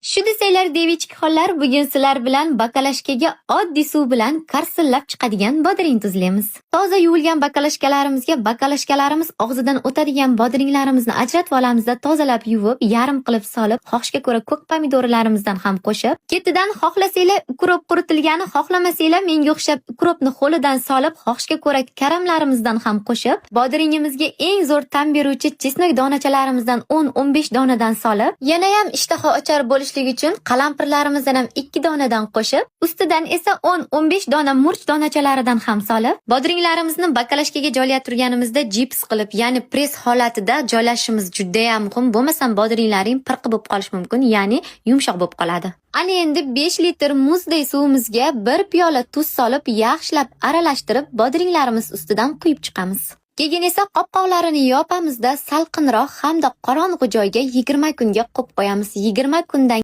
Shu desanglar, девочки, bugun sizlar bilan баклажка ga oddiy suv bilan karsillab chiqadigan bodring tuzlaymiz. Toza yuvilgan баклажка larimizga баклажка larimiz og'zidan o'tadigan bodringlarimizni ajratib olamizda, tozalab yuvib, yarim qilib solib, xohishga ko'ra ko'k pomidorlarimizdan ham qo'shib, ketidan xohlasanglar укроп quritilgani, xohlamasanglar menga o'xshab укроп ni ho'lidan solib, xohishga ko'ra karamlarimizdan ham qo'shib, bodringimizga eng zo'r ta'm beruvchi чеснок donachalarimizdan 10-15 donadan solib, yanayam ishtaha ochar bo'lishligi uchun qalampirlarimizdan ham 2 donadan qo'shib, ustidan esa 10-15 dona murch donachalaridan ham solib, bodringlarimizni баклажка ga joylay turganimizda jips qilib, ya'ni press holatida joylashimiz judayam muhim. Bo'lmasam bodringlaring pirqi bo'lib qolishi mumkin, ya'ni yumshoq bo'lib qoladi. Ana endi 5 litr muzday suvimizga 1 piyola tuz solib, yaxshilab aralashtirib, bodringlarimiz ustidan quyib chiqamiz. Keyin esa qopqoqlarini yopamizda, salqinroq hamda qorong'u joyga 20 kunga qo'yib qo'yamiz. 20 kundan